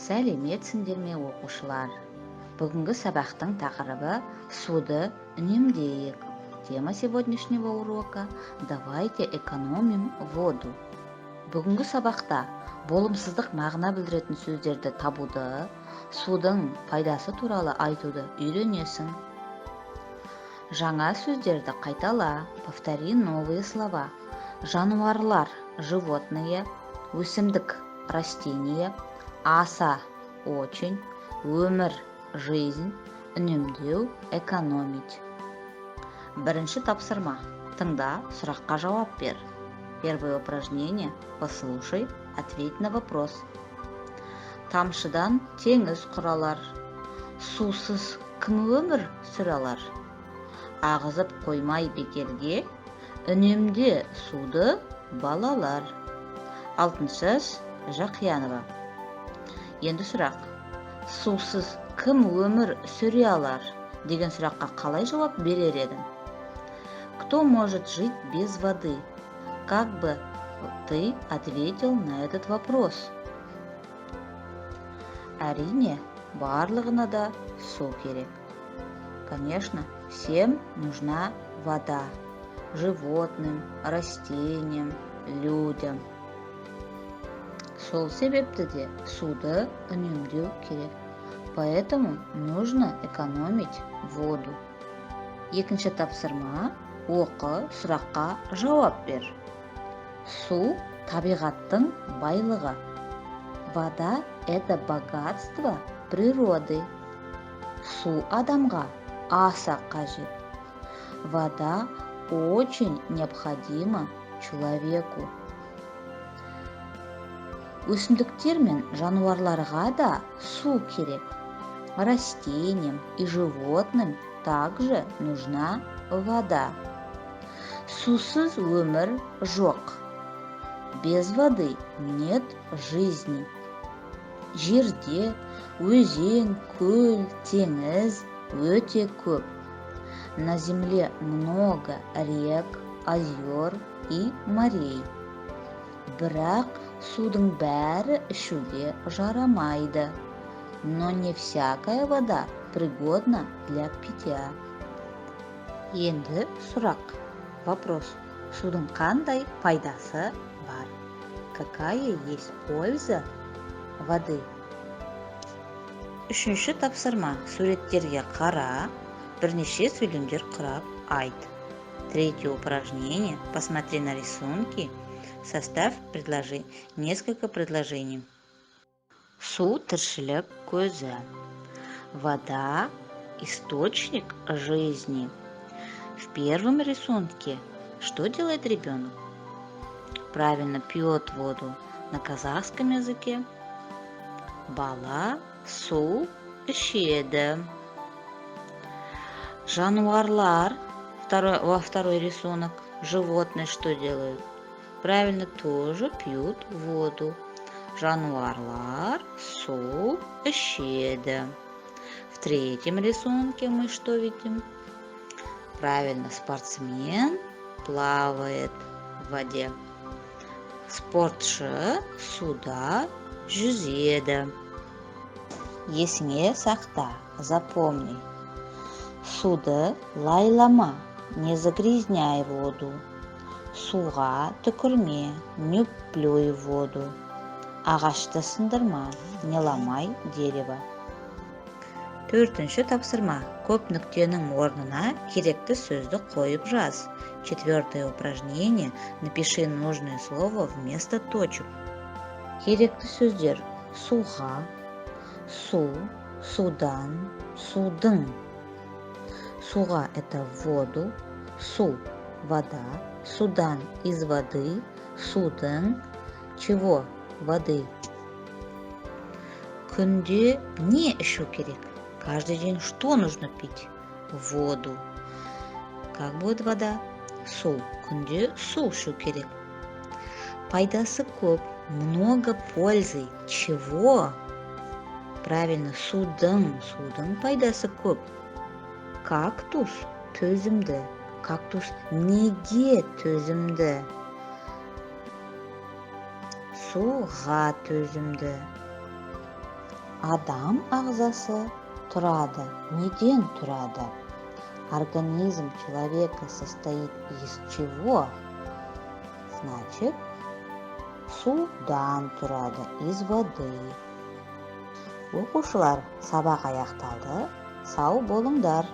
Сәлеметсіңдер ме, оқушылар! Бүгінгі сабақтың тақырыбы: суды үнемдейік. Тема сегодняшнего урока: давайте экономим воду. Бүгінгі сабақта болымсыздық мағына білдіретін сөздерді табуды, судың пайдасы туралы айтуды үйренесің. Жаңа сөздерді қайтала, повтори новые слова. Жануарлар – животные, өсімдік – растение, аса – очень, өмір – жизнь, үнемдеу – экономить. Бірінші тапсырма: тыңда, сұраққа жауап бер. Первое упражнение: послушай, ответь на вопрос. Тамшыдан теңіз құралар, сусыз кім өмір сүре алар? Ағызып қоймай бекерге, үнемде суды, балалар. Алтыншаш Жақиянова. Енді сұрақ: сусыз кім өмір сүре алар деген сұраққа қалай жауап берер едің? Кто может жить без воды? Как бы ты ответил на этот вопрос? Әрине, барлығына да су керек. Конечно, всем нужна вода: животным, растениям, людям. Сол себепті де суды үнемдеу керек. Поэтому нужно экономить воду. Екінші тапсырма: оқы, сұраққа жауап бер. Су – табиғаттың байлығы. Вода – это богатство природы. Су адамға аса қажет. Вода очень необходима человеку. Өсімдіктер мен жануарларға да су керек. Растениям и животным также нужна вода. Сусыз өмір жоқ. Без воды нет жизни. Жерде өзен, көл, теңіз өте көп. На земле много рек, озер и морей. Бірақ судың бәрі ішуге жарамайды. Но не всякая вода пригодна для питья. Енді сұрақ, вопрос: судың қандай пайдасы бар? Какая есть польза воды? Үшінші тапсырма: суреттерге қара, бірнеше сөйлемдер құрап айт. Третье упражнение: посмотри на рисунки, составь несколько предложений. Су – тіршілік көзі. Вода – источник жизни. В первом рисунке что делает ребенок? Правильно, пьет воду. На казахском языке: бала су ішеді. Жануарлар, во второй рисунок, животные что делают? Правильно, тоже пьют воду. Жануарлар су ішеді. В третьем рисунке мы что видим? Правильно, спортсмен плавает в воде. Спортшы суда жүзеді. Есіңе сақта, запомни: суды лайлама, не загрязняй воду, суға түкірме, не плюй в воду, ағашты сындырма, не ломай дерево. Төртінші тапсырма: көп нүктенің орнына керекті сөзді қойып жаз. Четвертое упражнение: напиши нужное слово вместо точек. Керекті сөздер: суға, су, судан, судың. Суға – это в воду, су – вода, судан – из воды, судың – чего? Воды. Күнде не ішу керек? Каждый день что нужно пить? Воду. Как будет вода? Су. Күнде су ішу керек. Пайдасы көп, много пользы. Чего? Правильно, судың. Судың пайдасы көп. Кактус төзімді. Кактус неге төзімді? Суға төзімді. Адам ағзасы тұрады? Неден тұрады? Организм человека состоит из чего? Значит, судан тұрады, из воды. Оқушылар, сабақ аяқталды. Сау болыңдар.